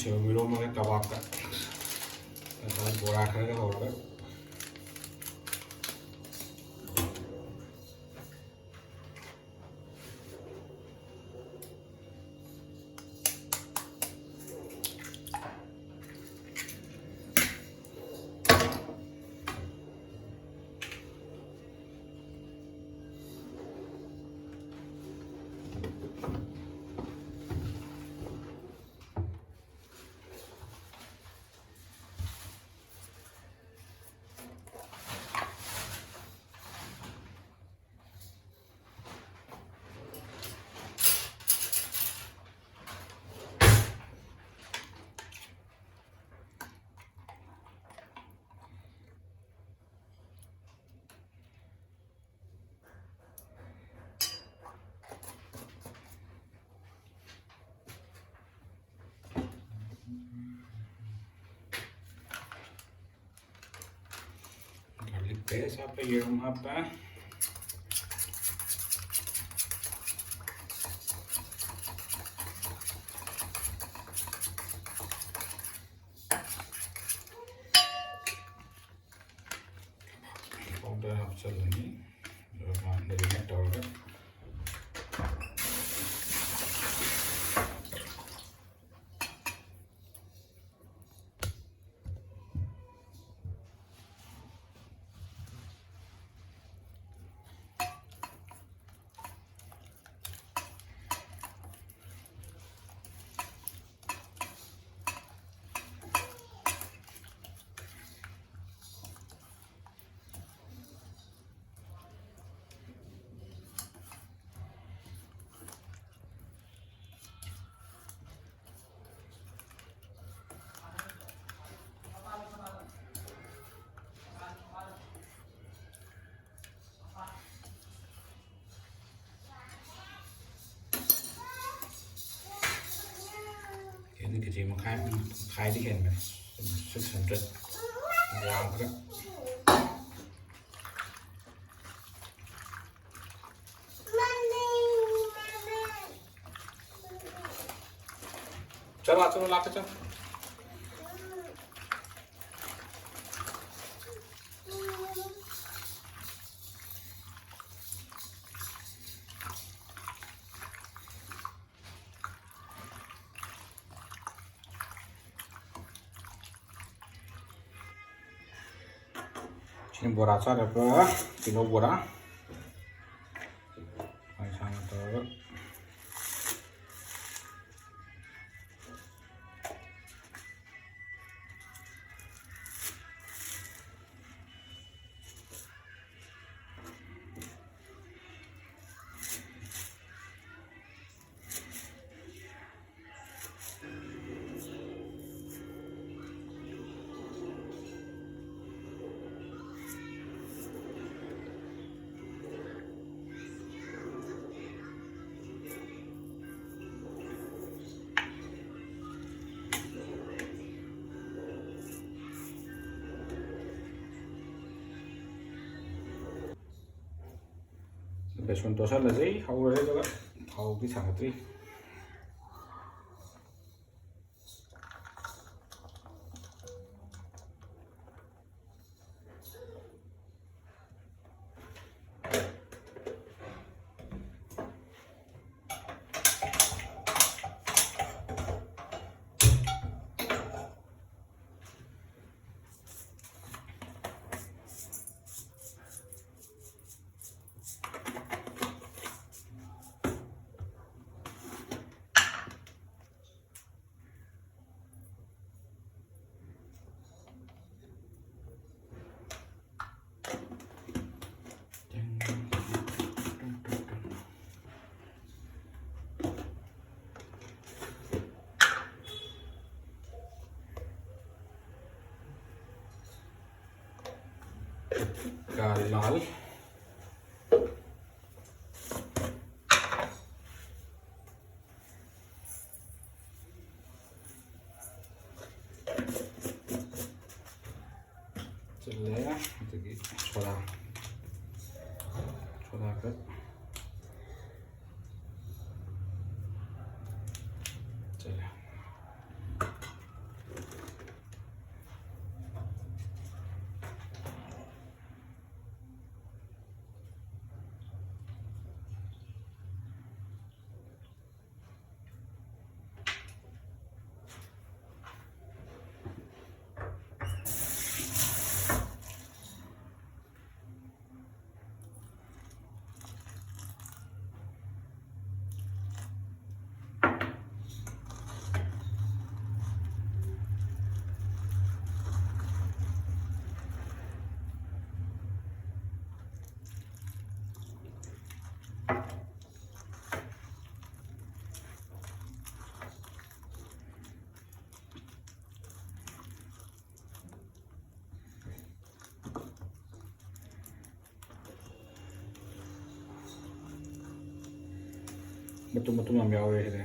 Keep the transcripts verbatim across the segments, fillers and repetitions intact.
ꯌꯦꯔꯨꯝ ꯏꯔꯣꯝꯕꯒ ꯀꯕꯥꯕꯀ, ꯉꯁꯥꯏ ꯕꯣꯔꯥ ꯈꯔꯒ ꯍꯧꯔꯒ꯫ Garlic paste ꯍꯥꯞꯄꯦ, ꯌꯦꯔꯨꯝ ꯍꯥꯞꯄꯦ꯫ Powder ꯍꯥꯞꯆꯜꯂꯅꯤ꯫ ꯑꯗꯨꯒ marinate ꯇꯧꯔꯒ꯫ ꯀꯦꯖꯤ ꯃꯈꯥꯏ, ꯃꯈꯥꯏꯗꯤ ꯍꯦꯟꯕꯅꯦ꯫ Six hundred gram ꯈꯔ꯫ ꯆꯠꯂꯣ, ꯆꯠꯂꯣ, ꯂꯥꯛꯀꯦ, ꯆꯠꯂꯣ꯫ ꯁꯤꯅ ꯕꯣꯔꯥ ꯆꯥꯅꯕ ꯇꯤꯜꯍꯧ ꯕꯣꯔꯥ꯫ ꯃꯩ ꯁꯥꯅ ꯇꯧꯔꯒ꯫ ꯕꯦꯁꯣꯟ ꯇꯣꯠꯁꯜꯂꯁꯤ꯫ ꯍꯧꯔꯦ, ꯑꯗꯨꯒ ꯊꯥꯎꯗꯤ ꯁꯥꯒꯠꯇ꯭ꯔꯤ꯫ ꯀꯥ ꯂꯥꯜ꯫ ꯆꯤꯜꯂꯦ꯫ ꯑꯗꯒꯤ ꯁꯣꯗꯥ, ꯁꯣꯗꯥ ꯈꯔ ꯆꯤꯜꯂꯦ꯫ ꯃꯇꯨꯝ ꯃꯇꯨꯝ ꯌꯥꯝ ꯌꯥꯎꯔꯦ ꯁꯤꯗꯤ꯫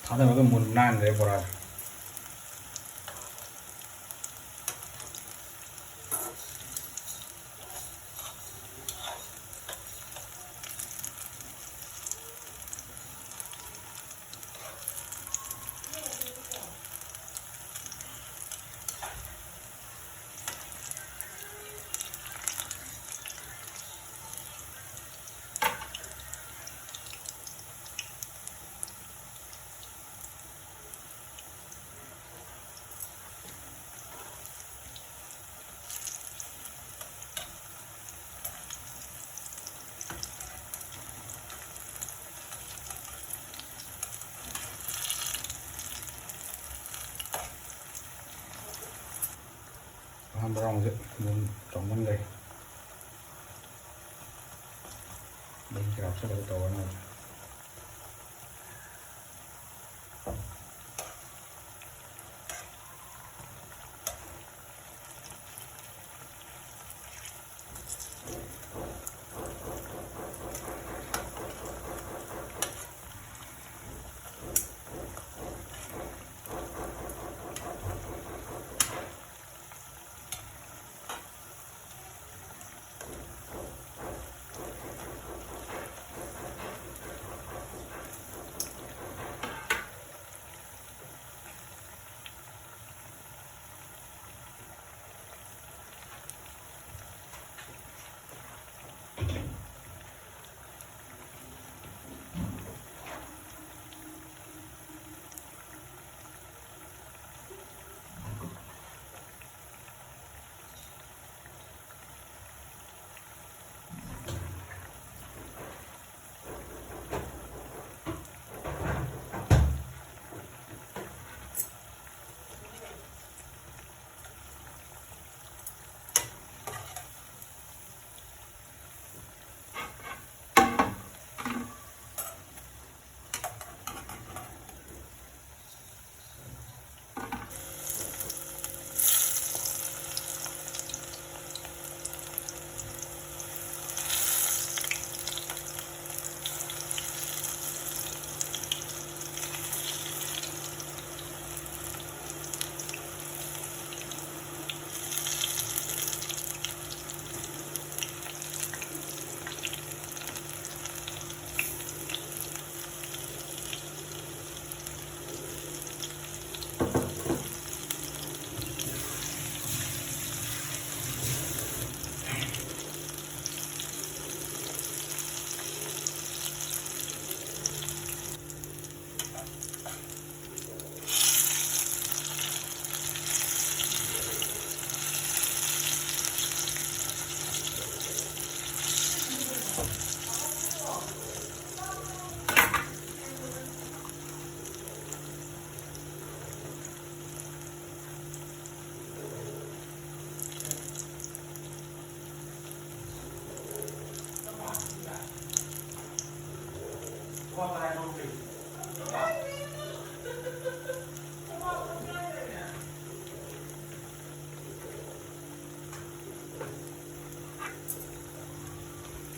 ꯊꯥꯗꯔꯒ ꯃꯨꯟ ꯅꯥꯟꯈ꯭ꯔꯦ ꯕꯣꯔꯥꯁꯦ꯫ ꯕ꯭ꯔꯥꯎꯟꯁꯦ ꯑꯗꯨꯝ ꯆꯥꯎꯃꯟꯈ꯭ꯔꯦ꯫ ꯑꯗꯨꯝ ꯀꯌꯥ ꯍꯥꯞꯆꯜꯂꯒ ꯇꯧꯔꯅꯤ꯫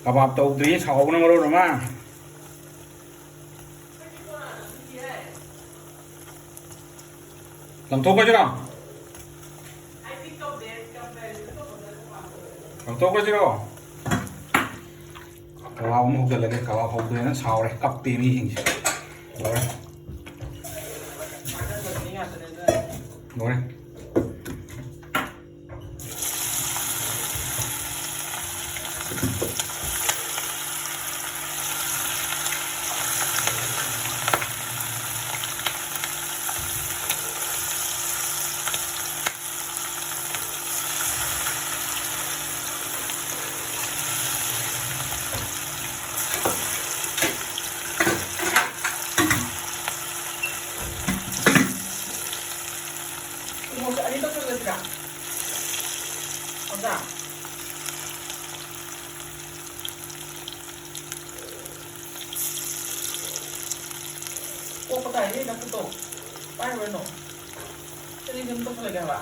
ꯀꯕꯥꯕ ꯇꯧꯗ꯭ꯔꯤ, ꯁꯥꯎꯕꯅ ꯃꯔꯣꯟ ꯑꯃ꯫ ꯂꯪꯊꯣꯛꯈ꯭ꯔꯁꯤꯔꯣ? ꯂꯪꯊꯣꯛꯈ꯭ꯔꯁꯤꯔꯣ? ꯀꯕꯥꯕ ꯑꯃ ꯍꯧꯖꯤꯜꯂꯒꯦ꯫ ꯀꯕꯥꯕ ꯍꯧꯗ꯭ꯔꯦꯅ ꯁꯥꯎꯔꯦ, ꯀꯞꯄꯦ ꯃꯤꯁꯤꯡꯁꯦ꯫ ꯂꯣꯏꯔꯦ꯫ ꯂꯣꯏꯔꯦ꯫ ꯎꯃꯣꯔꯣꯛꯁꯦ ꯑꯅꯤ ꯇꯧꯁꯜꯂꯁꯤꯔꯥ? ꯑꯣꯖꯥ꯫ ꯄꯣꯛꯄ ꯇꯥꯏꯅꯦ ꯅꯈꯨꯠꯇꯣ꯫ ꯄꯥꯏꯔꯨꯔꯅꯨ꯫ ꯁꯤꯗꯤ ꯑꯗꯨꯝ ꯇꯧꯁꯜꯂꯒꯦ ꯍꯥꯏꯕ꯫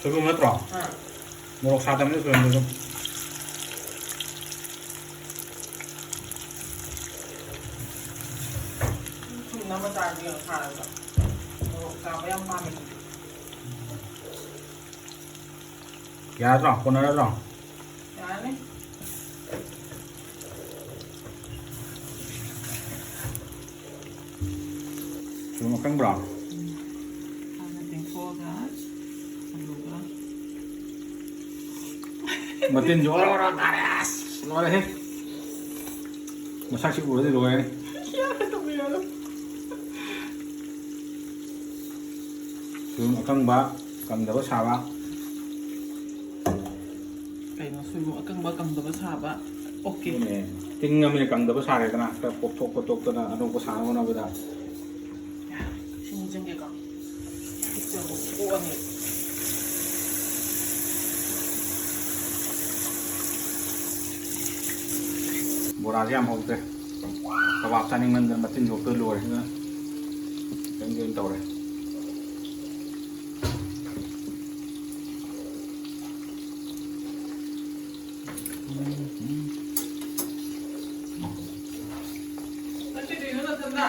ꯁꯣꯏꯕꯨꯝ ꯅꯠꯇ꯭ꯔꯣ? ꯑꯥ꯫ ꯃꯣꯔꯣꯛ ꯁꯥꯗꯕꯅꯤꯅ ꯁꯣꯏꯕꯨꯝꯗꯣ ꯑꯗꯨꯝ꯫ ꯊꯨꯝꯅꯕ ꯆꯥꯔꯗꯤ ꯌꯥꯝ ꯁꯥꯔꯒ꯫ ꯃꯣꯔꯣꯛ ꯆꯥꯕ ꯌꯥꯝ ꯄꯥꯝꯃꯦ ꯑꯩꯗꯤ꯫ ꯌꯥꯔꯗ꯭ꯔꯣ? ꯀꯣꯟꯅꯔꯗ꯭ꯔꯣ? ꯌꯥꯔꯅꯤ꯫ ꯁꯣꯏꯕꯨꯝ ꯑꯀꯪꯕ꯭ꯔꯣ? ꯎꯝ꯫ ꯍꯥꯟꯅ ꯇꯤꯡꯊꯣꯛꯑꯒ ꯑꯂꯨꯒ꯫ ꯃꯇꯤꯟꯁꯨ ꯑꯣꯔꯣ ꯑꯣꯔꯣ ꯇꯥꯔꯦ꯫ ꯑꯁ, ꯂꯣꯏꯔꯦꯍꯦ꯫ ꯃꯁꯛꯁꯤ ꯎꯔꯗꯤ ꯂꯣꯏꯔꯦ꯫ ꯌꯥꯔꯦ, ꯇꯧꯕꯤꯔꯅꯨ꯫ ꯁꯣꯏꯕꯨꯝ ꯑꯀꯪꯕ, ꯀꯪꯗꯕ ꯁꯥꯕ꯫ ꯀꯩꯅꯣ, ꯁꯣꯏꯕꯨꯝ ꯑꯀꯪꯕ ꯀꯪꯗꯕ ꯁꯥꯕ? ꯑꯣꯀꯦ꯫ ꯑꯗꯨꯅꯦ, ꯇꯤꯡꯉꯃꯤꯅ ꯀꯪꯗꯕ ꯁꯥꯔꯦꯗꯅ, ꯈꯔ ꯄꯣꯞꯊꯣꯛ ꯈꯣꯠꯇꯣꯛꯇꯅ ꯑꯅꯧꯕ ꯁꯥꯅꯕ ꯍꯣꯠꯅꯕꯗ꯫ ꯁꯤ ꯃꯨꯠꯁꯤꯟꯒꯦꯀꯣ꯫ ꯄꯤꯛꯆꯔꯕ ꯄꯣꯛꯑꯅꯤ꯫ ꯕꯣꯔꯥꯁꯦ ꯌꯥꯝ ꯍꯧꯗ꯭ꯔꯦ꯫ ꯀꯕꯥꯕ ꯆꯥꯅꯤꯡꯃꯟꯗꯅ ꯃꯆꯤꯟ ꯌꯣꯛꯇ ꯂꯣꯏꯔꯦ꯫ ꯑꯗꯨꯅ ꯈꯤꯇꯪꯗꯤ ꯑꯣꯏꯅ ꯇꯧꯔꯦ꯫ ꯅꯪ ꯀꯩꯗꯧꯔꯤꯅꯣ ꯅꯊꯟꯗ?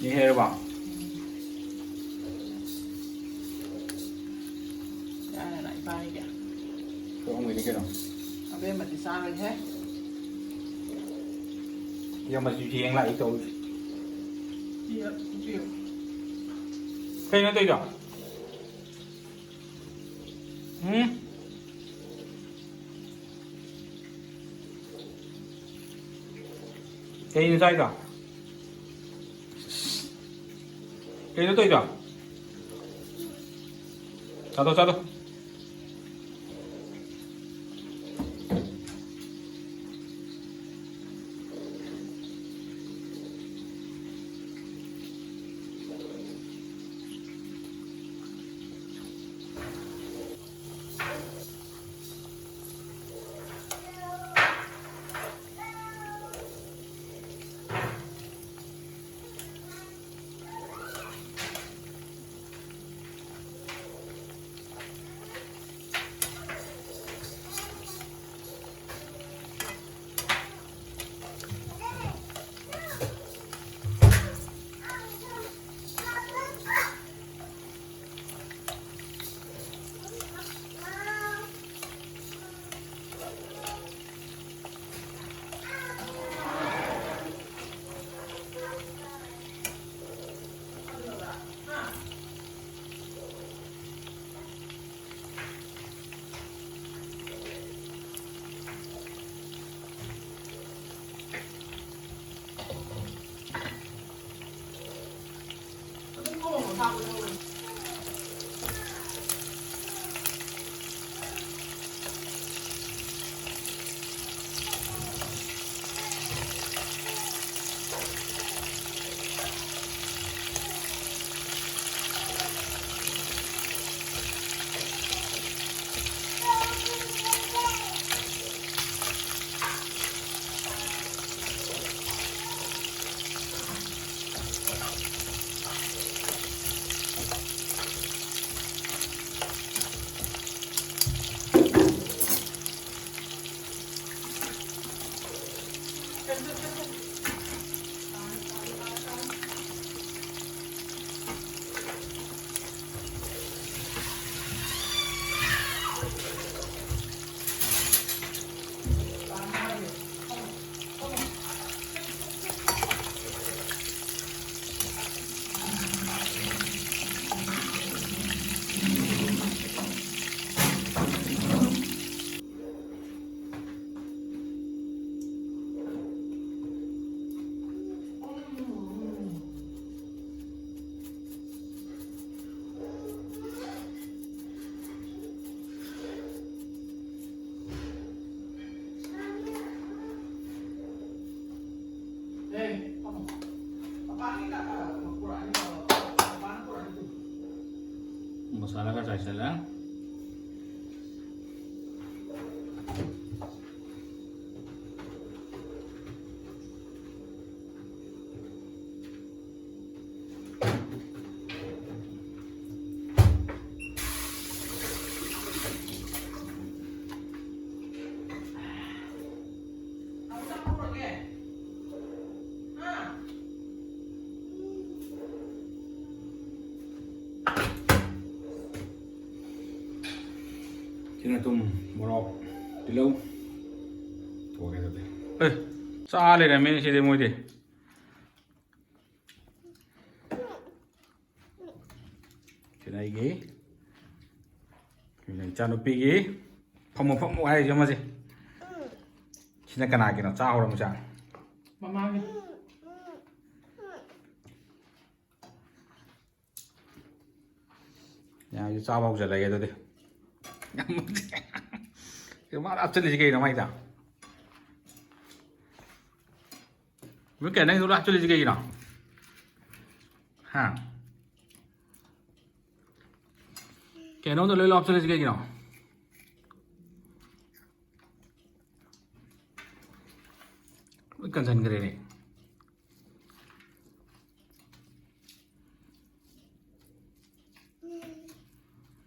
ꯌꯦꯡ ꯍꯩꯔꯕ? ꯌꯥꯔꯦꯅ ꯏꯕꯥꯅꯤꯒꯤ꯫ ꯑꯩꯈꯣꯏ ꯑꯍꯨꯝꯒꯤꯗꯤ ꯀꯩꯅꯣ? ꯑꯕꯦꯝꯃꯗꯤ ꯆꯥꯔꯣꯏꯍꯦ꯫ ꯌꯥꯝ ꯃꯆꯨ ꯌꯦꯡ ꯂꯥꯛꯏ ꯇꯧꯔꯤꯁꯦ꯫ ꯄꯤꯌꯨ, ꯄꯤꯌꯨ꯫ ꯀꯩꯅꯣ ꯇꯧꯔꯤꯗꯣ? ꯎꯝ? ꯀꯩꯅꯣ ꯆꯥꯏꯗꯣ? ꯀꯩꯅꯣ ꯇꯧꯔꯤꯗꯣ? ꯆꯥꯗꯣ, ꯆꯥꯗꯣ꯫ ꯃꯁꯥꯂꯥꯒ ꯆꯥꯏꯁꯜꯂꯦ꯫ ꯁꯤꯅ ꯊꯨꯝ, ꯃꯣꯔꯣꯛ, ꯇꯤꯜꯍꯧ꯫ ꯊꯣꯛꯑꯒꯦ ꯑꯗꯨꯗꯤ꯫ ꯑꯦ, ꯆꯥ ꯂꯩꯔꯝꯃꯦꯅꯦ ꯁꯤꯗꯤ ꯃꯣꯏꯗꯤ꯫ ꯁꯤꯅ ꯑꯩꯒꯤ, ꯁꯤꯅ ꯏꯆꯥꯅꯨꯄꯤꯒꯤ꯫ ꯐꯝꯃꯣ, ꯐꯝꯃꯣ ꯍꯥꯏꯔꯤꯁꯦ ꯑꯃꯁꯦ꯫ ꯁꯤꯅ ꯀꯅꯥꯒꯤꯅꯣ? ꯆꯥ ꯍꯧꯔꯝꯃꯤꯁꯦ? ꯃꯃꯥꯒꯤ꯫ ꯌꯥꯔꯦ, ꯆꯥꯕ ꯍꯧꯖꯤꯜꯂꯒꯦ ꯑꯗꯨꯗꯤ꯫ ꯃꯥꯅ ꯍꯥꯞꯆꯤꯜꯂꯤꯁꯤ ꯀꯩꯅꯣ ꯃꯥꯏꯗ? ꯅꯪ ꯀꯩꯅꯣ, ꯅꯪ ꯂꯣꯏ ꯍꯥꯞꯆꯤꯜꯂꯤꯁꯤ ꯀꯩꯒꯤꯅꯣ? ꯍꯥ? ꯀꯩꯅꯣꯗ ꯂꯣꯏ ꯍꯥꯞꯆꯤꯜꯂꯤꯁꯤ ꯀꯩꯒꯤꯅꯣ? ꯂꯣꯏ ꯀꯟꯁꯤꯟꯈ꯭ꯔꯦꯅꯦ꯫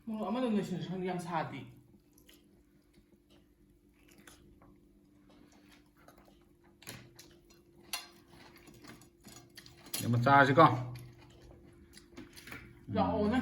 ꯃꯣꯔꯣꯛ ꯑꯃꯗ ꯂꯣꯏꯁꯤꯜꯂꯁꯤ ꯈꯪꯗꯦ, ꯌꯥꯝ ꯁꯥꯗꯦ꯫ ꯃꯆꯥꯁꯤꯀꯣ꯫ ꯂꯥꯛꯑꯣꯅꯦ꯫